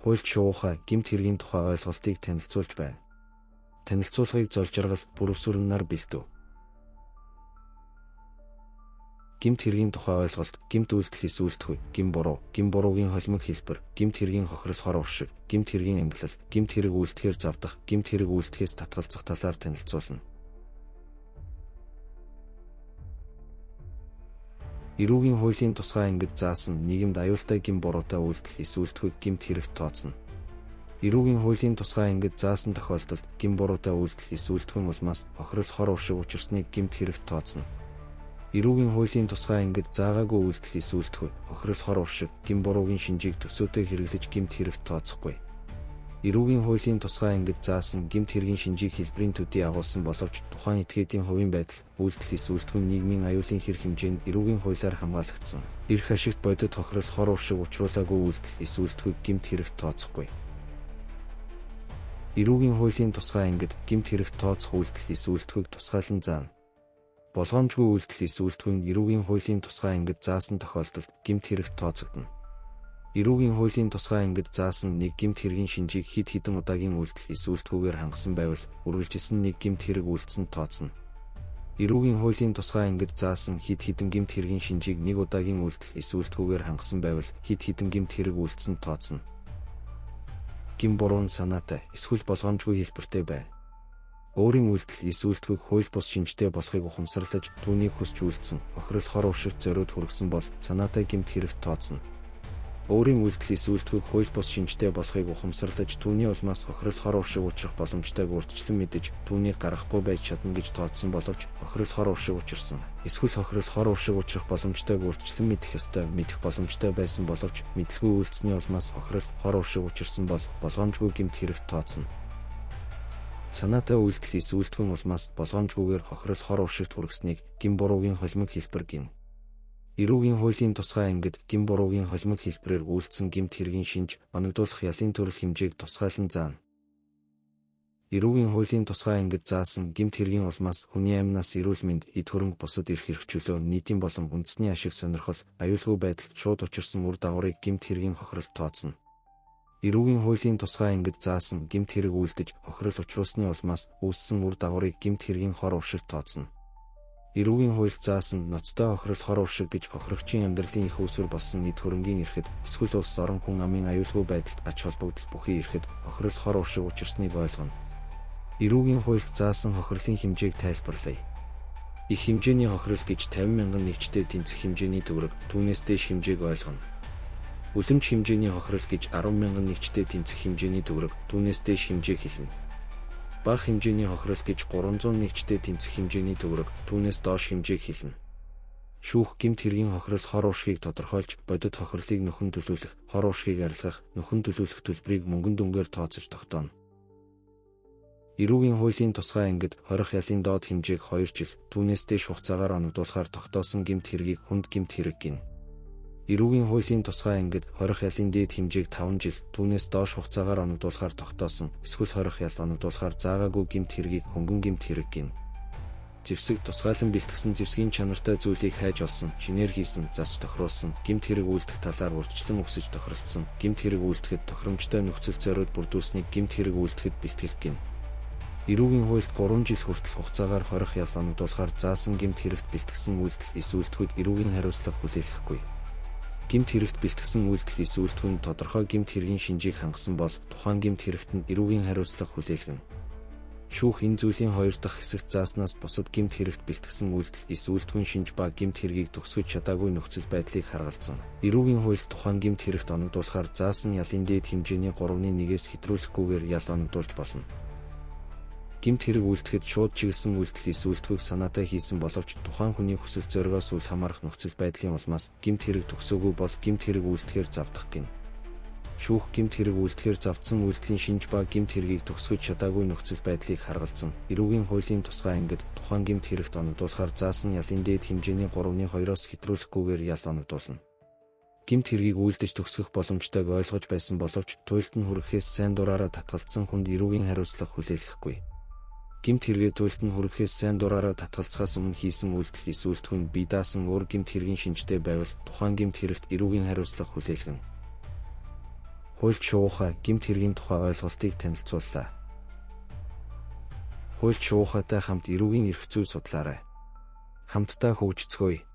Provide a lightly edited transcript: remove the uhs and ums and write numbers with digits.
Хуульч шуухай гэмт хэргийн тухай ойлголтыг танилцуулж байна. Танилцуулгыг золжиргал бүрвсүрнээр бэлдэв. Гэмт хэргийн тухай ойлголт, гэмт үйлдэл эс үйлдэхүй, гэм буруу, гэм буруугийн холимог хэлбэр, гэмт хэргийн хохирол хор уршиг, гэмт хэргийн ангилал, гэмт хэрэг үйлдэхээр завдах, гэмт хэрэг үйлдэхээс татгалзах талаар танилцуулна. Эрүүгийн хуулийн тусгай ангид заасан нийгэмд аюултай гэм буруутай үйлдэл эс үйлдэхүйг гэмт хэрэгт тооцно. Эрүүгийн хуулийн тусгай ангид заасан тохиолдолд гэм буруутай үйлдэл эс үйлдэхүйн улмаас хохирол хор уршиг учирсныг гэмт хэрэгт тооцно. Эрүүгийн хуулийн тусгай ангид заагаагүй үйлдэл эс үйлдэхүй, хохирол хор уршиг, гэм буруугийн шинжийг төсөөтэй хэрэглэж гэмт хэрэгт тооцохгүй. Эрүүгийн хуулийн тусгай ангид заасан гэмт хэргийн шинжийг хэлбэрийн төдий агуулсан боловч тухайн этгээдийн хувийн байдал, үйлдэл эс үйлдэхүйн нийгмийн аюулын хэр хэмжээнд эрүүгийн хуулиар хамгаалагдсан. Эрх ашигт бодит хохирол хор уршиг учруулаагүй үйлдэл эс үйлдэхүйг гэмт хэрэгт тооцохгүй. Эрүүгийн хуулийн тусгай ангид гэмт хэрэгт тооцох үйлдэл эс үйлдэхүйг тусгаалan заана. Болгоомжгүй үйлдэл эс үйлдэхүй нь эрүүгийн хуулийн тусгай ангид заасан тохиолдолд гэмт хэрэгт тооцогдоно. Эрүүгийн хуулийн тусгай ангид заасан нэг гэмт хэргийн шинжийг хэд хэдэн удаагийн үйлдэл эс үйлдэхүйгээр хангасан байвал үргэлжилсэн нэг гэмт хэрэг үйлдсэн тооцно. Эрүүгийн хуулийн тусгай ангид заасан хэд хэдэн гэмт хэргийн шинжийг нэг удаагийн үйлдэл эс үйлдэхүйгээр хангасан байвал хэд хэдэн гэмт хэрэг үйлдсэн тооцно. Гэм буруу нь санаатай эсвэл болгоомжгүй хэлбэртэй байна. Өөрийн үйлдэл эс үйлдэхүйг хууль бус шинжтэй болохыг ухамсарлаж түүнийг хүсч үйлдсэн, хохирол хор уршигт зориуд хүргэсэн бол санаатай гэмт хэрэгт тооцно. Өөрийн үйлдэл эс үйлдэхүйг хууль бус шинжтэй болохыг ухамсарлаж түүний улмаас хохирол хор уршиг учрах боломжтойг урьдчилан мэдэж түүнийг гаргахгүй байж чадна гэж тооцсон боловч хохирол хор уршиг учирсан. Эсвэл хохирол хор уршиг учрах боломжтойг урьдчилан мэдэх ёстой, мэдэх боломжтой байсан боловч мэдлгүй үйлдсэний улмаас хохирол хор уршиг учирсан бол болгоомжгүй гэмт хэрэгт тооцно. Санаатай үйлдэл эс үйлдэхүйн улмаас болгоомжгүйгээр хохирол хор уршигт хүргэснийг гэм буруугийн холимог хэлбэр гэнэ. Эрүүгийн хуулийн тусгай ангид гэм буруугийн холимог хэлбэрээр үйлдсэн гэмт хэргийн шинж оногдуулах ялын төрөл хэмжээг тусгаалan заана. Эрүүгийн хуулийн тусгай ангид заасан гэмт хэргийн улмаас хүний амнаас эрүүл мэнд, эд хөрөнгө, бусад эрх хэрэгчлөө, нийтийн болон үндэсний ашиг сонирхол, аюулгүй байдалд шууд учирсан үр дагаврыг гэмт хэргийн хохиролд тооцно. Эрүүгийн хуулийн тусгай ангид заасан гэмт хэрэг үйлдэж хохирол учруулсны улмаас үүссэн үр дагаврыг гэмт хэргийн хор уршигт тооцно. Эрүүгийн хуульд заасан ноцтой хохирол хор уршиг гэж хохирогчийн амьдралын их үүсвэр болсон эд хөрөнгийн эрхэд эсвэл улс орон хүн амын аюулгүй байдалд ач холбогдол бүхий эрхэд хохирол хор уршиг учирсныг ойлгоно. Эрүүгийн хуульд заасан хохирлын хэмжээг тайлбарлая. Их хэмжээний хохирол гэж 50 мянган нэгчтэй тэнцэх хэмжээний төгрөг, түүнээс дээш хэмжээг ойлгоно. Үлэмж хэмжээний хохирол гэж 10 мянган нэгчтэй тэнцэх хэмжээний төгрөг, түүнээс дээш хэмжээг хэлнэ. Бага хэмжээний хохирол гэж 300 нэгчтэй тэнцэх хэмжээний төгрөг, түүнээс доош хэмжээг хэлнэ. Шүүх гэмт хэргийн хохирол хор уршгийг тодорхойлж, бодит хохирлыг нөхөн төлөвлөх, хор уршгийг арилгах, нөхөн төлөвлөх төлбөрийг мөнгөн дүнгээр тооцож тогтооно. Эрүүгийн хуулийн тусгай ангид хорих ялын доод хэмжээг 2 жил, түүнээс дээш хугацаагаар оногдуулахаар тогтоосон гэмт хэргийг хүнд гэмт хэрэг гэнэ. Эрүүгийн хуулийн тусгай ангид хорих ялын дээд хэмжээг 5 жил, түүнээс доош хугацаагаар оногдуулахаар тогтоосон, эсвэл хорих ял оногдуулахаар заагаагүй гэмт хэргийг хөнгөн гэмт хэрэг гэнэ. Зэвсэг тусгаалan бэлтгэсэн зэвсгийн чанартай зүйлийг хайж олсон, шинээр хийсэн, засч тохируулсан, гэмт хэрэг үйлдэх талаар урьдчилан өсөж тохиролцсон, гэмт хэрэг үйлдэхэд тохиромжтой нөхцөл зориуд бүрдүүлснийг гэмт хэрэг үйлдэхэд бэлтгэх гэнэ. Эрүүгийн хуульд 3 жил хүртэл хугацаагаар хорих ял оногдуулахаар заасан гэмт хэрэгт бэлтгэсэн үйлдэл эс үйлдэхүйд эрүүгийн хариуцлага хүлээлгэхгүй. Гэмт хэрэгт бэлтгэсэн үйлдэл эс үйлдэхүй нь тодорхой гэмт хэргийн шинжийг хангасан бол тухайн гэмт хэрэгт нь эрүүгийн хариуцлага хүлээлгэнэ. Шүүх энэ зүйлийн хоёр дахь хэсэгт зааснаас бусад гэмт хэрэгт бэлтгэсэн үйлдэл эс үйлдэхүйн шинж ба гэмт хэргийг төгсгөж чадаагүй нөхцөл байдлыг харгалзан. Эрүүгийн хуульд тухайн гэмт хэрэгт оногдуулахаар заасан ялын дээд хэмжээний 3.1-ээс хэтрүүлэхгүйгээр ял оногдуулж болно. Гэмт хэрэг үйлдэхэд шууд чиглэсэн үйлдэл эс үйлдэхүйг санаатай хийсэн боловч тухайн хүний хүсэл зоригоос үл хамаарах нөхцөл байдлын улмаас гэмт хэрэг төгсөөгүй бол гэмт хэрэг үйлдэхээр завдах гэнэ. Шүүх гэмт хэрэг үйлдэхээр завдсан үйлдэлийн шинж ба гэмт хэргийг төгсгөж чадаагүй нөхцөл байдлыг харгалзан эрүүгийн хуулийн тусгай ангид тухайн гэмт хэрэгт оногдуулахаар заасан ялын дээд хэмжээний 3.2-оос хэтрүүлэхгүйгээр ял оногдуулна. Гэмт хэргийг үйлдэж төгсгөх боломжтойг ойлгож байсан боловч туйлд нь хүрэхээс сайн дураараа татгалзсан хүнд эрүүгийн хариуцлага хүлээлгэхгүй. Гэмт хэрэгээ туйлд нь хүрэхээс сайн дураараа татгалзахаас өмнө хийсэн үйлдэл эс үйлдэхүй нь бие даасан өөр гэмт хэргийн шинжтэй байвал тухайн гэмт хэрэгт эрүүгийн хариуцлага хүлээлгэнэ. Хуульч шуухай гэмт хэргийн тухай ойлголтыг танилцууллаа. Хуульч шуухайтай хамт эрүүгийн эрх зүй судлаарай. Хамтдаа хөгжицгөөе.